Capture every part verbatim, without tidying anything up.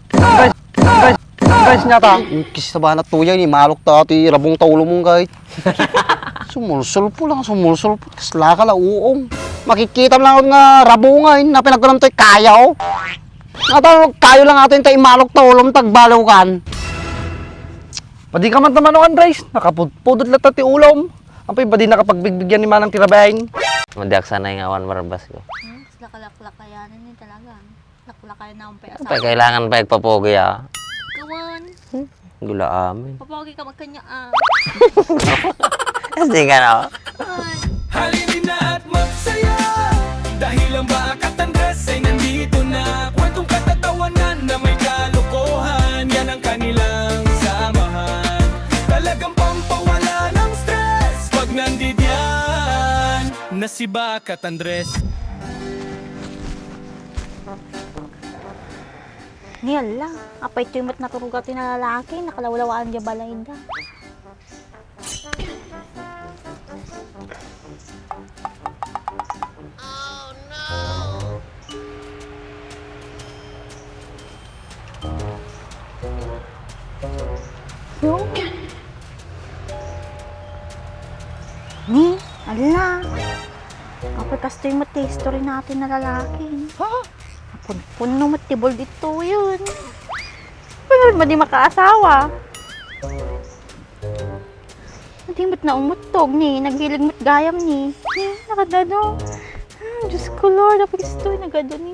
Guys, guys, guys, nyata. Kis sabana tuya ni malok ta ti rabong ta ulo mo, guys. Sumulsulpo lang, sumulsulpo. Kasla ka la uong. Makikita lang nga rabungan, na pinagkunan to'y kayo. Nata, kayo lang ato yung ta imalok ta ulo mo, tagbalukan. Padi ka man ta mano, Andres. Nakapudpudot latta ti ulo mo. Ampay, padi nakapagbigbigyan ni Manang ti rabain. Madiak sanay nga awan marabas ko. Hmm, sila kalaklakayanan ni talaga. Laklakayan na akong pay Ampay, asawa. Kailangan pa igpapogi, ah. Kawan. Hmm, gula amin. Papogi ka magkanya, ah. Kasi nga, no? Ay. Halina at magsaya. Dahil ang Bakat Andres ay nandito na. Kwentong katatawanan na may kalokohan. Yan ang kanilang samahan. Talagang pampawala ng stress pag nandidiyan na si Bakat Andres. Ni ala, apay toy met naturog ti nalalaki, nakalawlawaan dia balayda. Ni, ala. Apay kastoy met ti history natin na lalaki. Ha? Napunpunno met ti bol ditoyen. Pangarod mo di makaasawa. Di met naumuttog ni, naghilig met gayam ni. Ni, nakadado. Hmm, Diyos ko, Lord, apay kastoy nagado ni.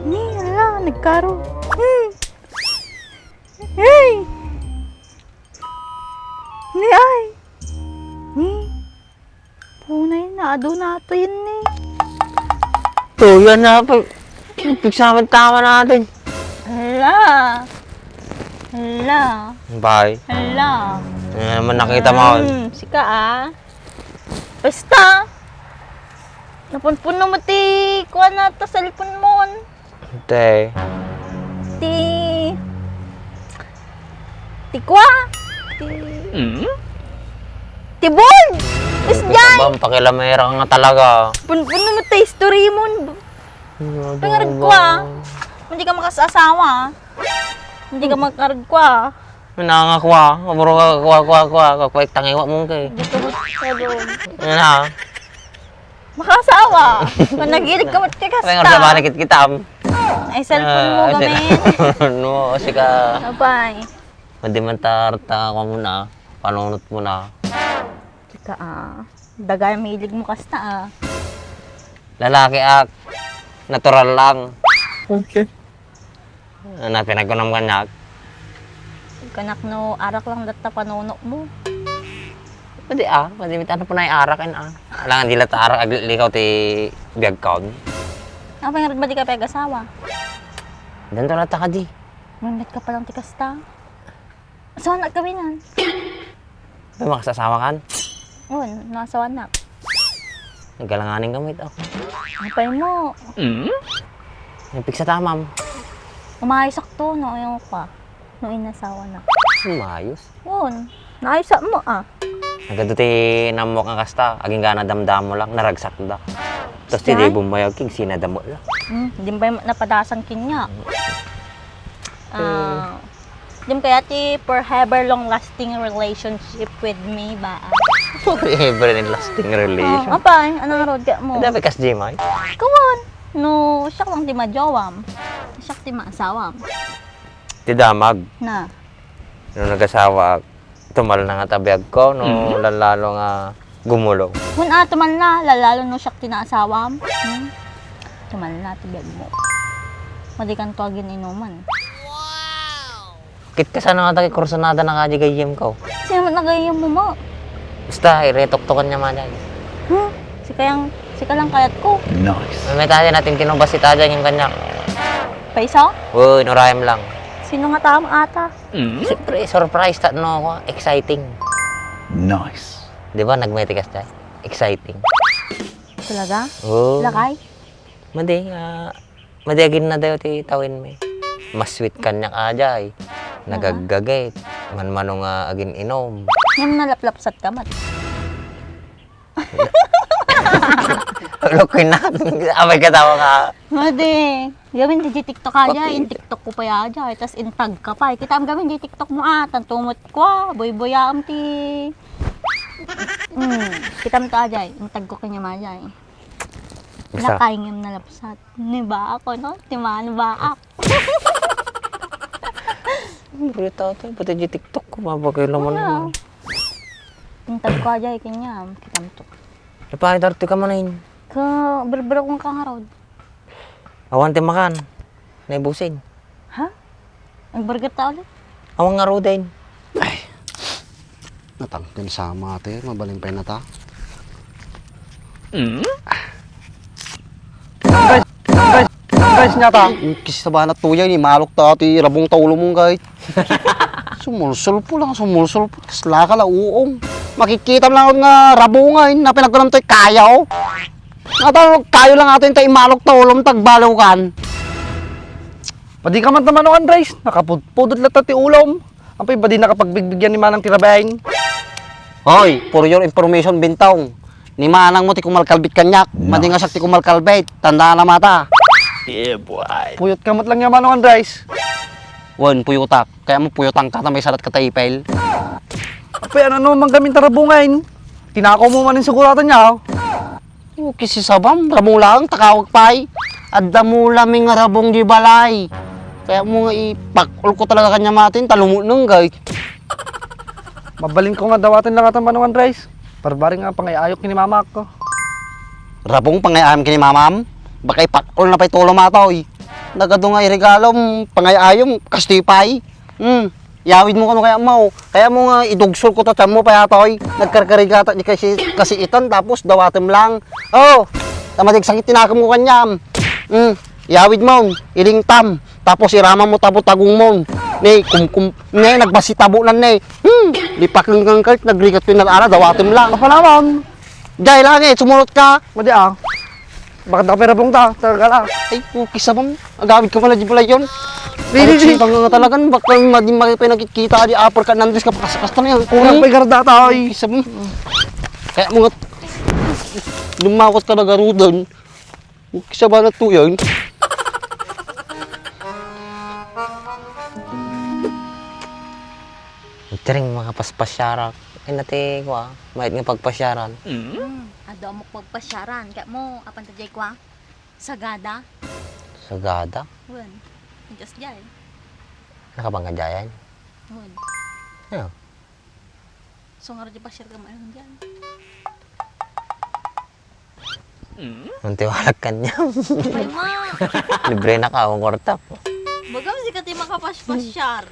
Ni, ala, nagkaro. Hmm. Hey! Ni ay! Ni! Punay na, adu na to yun ni. Tuyan na pa. Pigsaman tama natin. Hala! Hala! Bye. Hala! Ano naman nakita mo? Hmm, sika ah. Basta! Napunpuno mo ti kuan na ta cellphone mo. Te. Ti, ti kua? Ti, Hmm? Ti board! Isday! Bang pakilamera ka nga talaga. Punpuno mo ti history mo. Ano Pangarag ba? Ko, ah. Hindi ka makasasawa. Hindi ka makarag ko, ah. Mananga ko, ah. Maburo ka, kwa, kwa, kwa, kwa, kwa, tangiwa mo kay. Dito mo sa doon. Ano na? Makaasawa. Kung nagilig ka, mat-, kasta. May nga naman, nakit-kitam. Ay, cellphone mo, Ah, gamin. Cellphone mo, sika. Abay. Hindi man tarta, ako muna. Panunot mo na. Sika, ah. Dagay ang hilig mo, kasta, ah. Lalaki, ak. Natural lang. Okay. Ano, pinagkunam kaniak? Kanak no, arak lang datta panunot mo. Pwede, ah. Pwede, may tanong po na yung arak, eh, ah. Alangan, di lang ta arak, aglikaw ti biag kaon. Ano pa nga ba di ka pag-asawa? Danto lang ta ka di. Ngunit ka palang ti kasta. Asawa na kami nan. Ay, makasasawa kan? Oo, nasawa na. Nagkalanganing kami ito. Apay mo. Mm? Nagpiksa tamam. Umayos sakto, no? Yung pa. Nung inasawa na. Umayos? Oo. Naayos mo, ah. Nagado ti namok nga kasta. Aging gana damdamo lang. Naragsak da. Tapos ti Saan? Di bumbayag king sinadamo lang. Hmm, di ba yung napadasan kinya? Ah, Diyan kaya ti forever long lasting relationship with me ba? Forever and lasting relation. Oh, apay, anong road ka mo? Dapat kas Jemay? Kawan. No, siya lang ti majowam. Siya ti maasawam. Ti damag. Na. No nagasawa, tumal na nga tabiag ko, no, Mhm. Lalalo nga gumulo. Kun ato man na, lalalo no siak ti naasawam. Hmm? Tumal na ti biag mo. Madi kanto agin inuman. Kit ka sana nga taga kursunada na kadi gayyem ko. Sino man nagayyem mo mo? Basta, iretoktokan niya man yan. Hmm? Sika yang, sika lang kayat ko. Nice. May tayo natin kinubas si Taja yung kanya. Paiso? Uy, nurayam lang. Sino nga tao ata? Mm. Siyempre, surprise ta, no, exciting. Nice. Di ba, nagmetikas tayo? Exciting. Talaga? Oo. Lakay? Madi, ah, madi agin na dayo ti tawin mi. Mas sweet kanyak aja, eh. Talaga? Nagaggagit. Manmano nga agin inom. Ngem nalaplapsat ka, mat. Look na. Abay, katawa ka. Madi. Gawin di TikTok ka dyan. Okay. In TikTok ko pa ya dyan. Tas intag ka pa. Kita mo gawin di TikTok mo, ah. Tantumot ko, ah. Boy-boyaam ti. Hmm. Kita mo to, ah, dyan. Intag ko kanya ma dyan. Basta. Nakaingim na lapsat. Ni ba ako, no? Ti man ba ako? Burita to. Pati di TikTok ko, mabagay naman. Wala. Intag ko aja, ikin niya. Kita mo to. Ipakita ti kamanin. Ka, berbero kong kangarod. Awan ti makan. Naibusin. Ha? Ang burger ta ulit? Awan nga roden. Ay. Natangken sama ate, mabalin pa nata. Mm? Guys, guys, guys, nyata. Kis sabana tuya, ni malok ta ti rabong ta ulo mong, guys. Sumulsulpo lang, sumulsulpo. Kasla ka la, uong. Makikita mo lang nga rabong, ay, na pinagkulam to'y kayaw. Ata, kayo lang ato yung imalok ta ulom, tagbaliw kan. Padi ka man ta, Manong Andres, nakapudpudot latta ti ulom. Ampay, padi nakapagbigbigyan ni Manang ti rabain. Hoy, for your information, Bintong. Ni Manang mo ti kumalkalbit kaniak. Nice. Madi nga siak ti kumalkalbit. Tandaan na mata. Yeah, boy. Puyot ka met lang ya, Manong Andres. Wen, puyotak. Kaya mo puyotang ka ta may sarat ka ta ipel. Apoy, ano, ano man gamin tarabungain? Tinakaw mo man yung siguratan niya, oh. Oh, kisisabam, rabong lang, takawag pay. Adda mo laming nga rabong di balay. Kaya mo nga ipak-ol ko talaga kanya matin, talumutnong, guys. Mabalin ko nga dawaten lang atan manuan rice. Parbari nga pangayayok kini mamak ko. Rabong pangayayam kini mamam? Baka ipak-ol na pay tulo matoy. Nagadu nga iregalom, pangayayom, kastipay. Hmm. Yawid mo kano kaya mo. Kaya mo nga idugsol ko ta tiyan mo, payatoy. Nagkarkarigata di kasi, kasi itan, tapos dawatem lang. Oh, tama di sakit tinakem ko kanyam. Hmm, yawid mo, ilingtam. Tapos iraman mo tabo tagong mo. Ne, kum, kum, ne, nagbasi tabo nan ne. Hmm, lipak ng kangkart, nagrigat ko yung nag-ala, dawatem lang. Apa naman? Jay lang eh, sumurot ka. Madi ah. Bakit ako pirabong ta? Talaga lang. Ay, okay sa bang. Agawid ka pala di pala yun. Di, di, di. Ang nga talagan, bakit madi makipinagkikita di upper ka nandes ka pakasakasta na yan. Kurang pa yung garda ta, oy. Okay sa bang. Kaya mo nga, lumakot ka na garudan. Okay sa ba na to yan? Itiring mga paspasyarak. Ay, nati, kwa, mayat nga pagpasyaran. Mm. Hmm, adu amok pagpasyaran. Kaya mo, apan ta jay kwa? Sagada? Sagada? Wen. Just jay. Nakabangga jayan? Wen. Yeah. So, nga radyo pasyar ka mo, ayun dyan. Ang tiwalak kanya. Ay, ma! Libre na ka, ang kwarta. Baga, si ka ti makapaspasyar.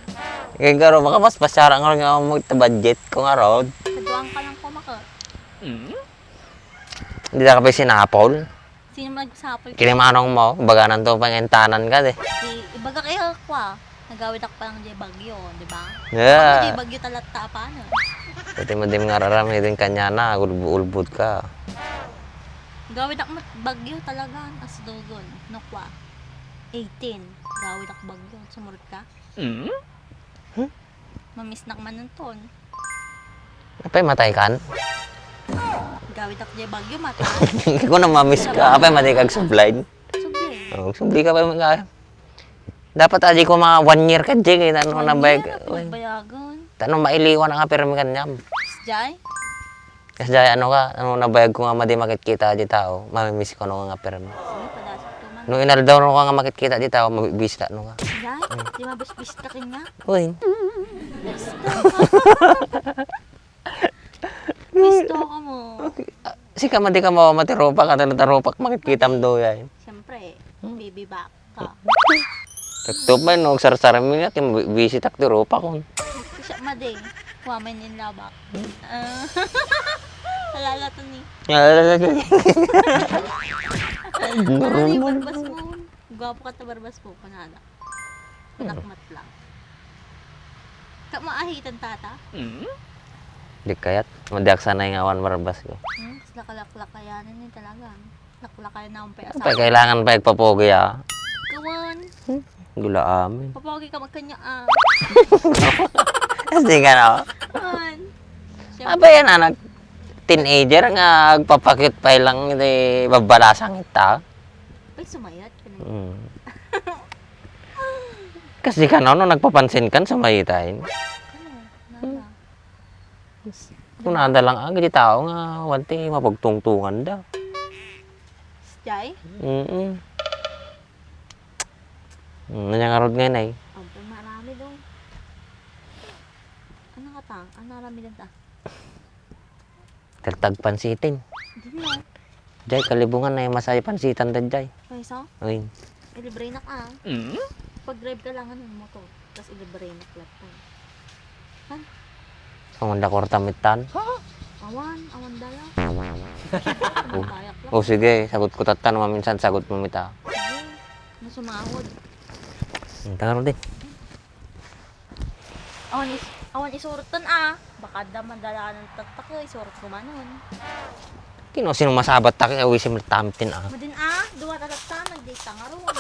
Kaya garo, makapaspasyar, ang nga mo budget ko nga road. Kaduang ka lang kumaka. Hindi na ka pa sinapol? Sino magsapol? Kini manong mo, baganan to, pangentanan ka, de. Di, ibaga kayo, kwa. Nagawid ako pa lang di bagyo, di ba? Yeah. Ano di bagyo talatta, paano? Pati mo di nga raram, idin kanya na, ulb-, ulbod ka. Gawid ako mat-, bagyo talaga, as dogon, no kwa. Eighteen, gawid ako bagyo, sumurot ka? Mm? Huh? Mamisnak man nun ton. Apay matay kan? Gawid ako di bagyo, matay. Ikaw na mamis ka, apay matay kag sublay. Sublay. Oh, sublay ka pa man kaya. Dapat adi ko mga one year ka, Jing, eh, ano na bayag, one year, bayagon. Tano mailiwan ang apirmi kanyam. Jay? Kasi jay, ano ka, ano nabayag ko nga madi makitkita di tao, mamimiss ko ano nga apirmi. Sige, padasok to man. No inaldaw no ka nga makitkita di tao, mabibista no ka. Jay? Hmm. Di mabisbis ka kanya? Uy. Bista ka. Bisto ka mo. Okay. Ah, sika madi ka mawamati rupak, ano na rupak, makitkitam do yan. Siyempre, hmm, baby back. Ka. Takto man, no, sarsarami nga, kim-, bisitak ti rupa ko. Siya, madi. Kuha man yung labak. Ah. Alala to ni. Alala to ni. Ay, normal. Barbas mo. Gwapo ka ta barbas ko, kanada. Hmm. Nakmat lang. Ka maahitan tata? Hmm? Di kayat. Madiak sanay nga awan barbas ko. Hmm? Kas lakalaklak kayanan ni talaga. Laklakay na akong pay asawa. Pay kailangan pa agpapogi, ah. Kawan. Hmm? Gula amin. Papogi ka magkanya, ah. Kasi nga, no? Kawan. Siyempre. Abay, yan, anak. teenager nga agpapakit pay lang iti babbalasang ita. Ay, sumayat ka na. Mm. Kasi ka, no, no, nagpapansin kan, sumayat ay. Ano? Nana? Kunada lang, ah, iti tao nga, wanti, mapagtungtungan da. Jay? Mm-mm. Mm, nanyangarod ngayon ay. Ampun, marami daw. Ano ka ta? Ano, marami din ta? Tagtag pansitin. Di na. Jay, kalibungan na yung masaya pansitan da, Jay. Ay, sa? Ay. Ilibre na ka. Mm? Pag-drive ka lang, ano, motor. Tapos ilibre na, flat time. Han? Ang wanda kwarta mitan. Awan, awan dala. Oh. Kayak lang. Oh, sige, sagot ko tatan, maminsan sagot mo mita. Sige, masumahod. Ang taro di. Awan is-, awan isurot tan, ah. Baka da madalanan tattako, isurot ko manon. Kino sino masabat ta kay awisim tamtin, ah. Madin, ah, duwa ta tatta, nagdita nga ron.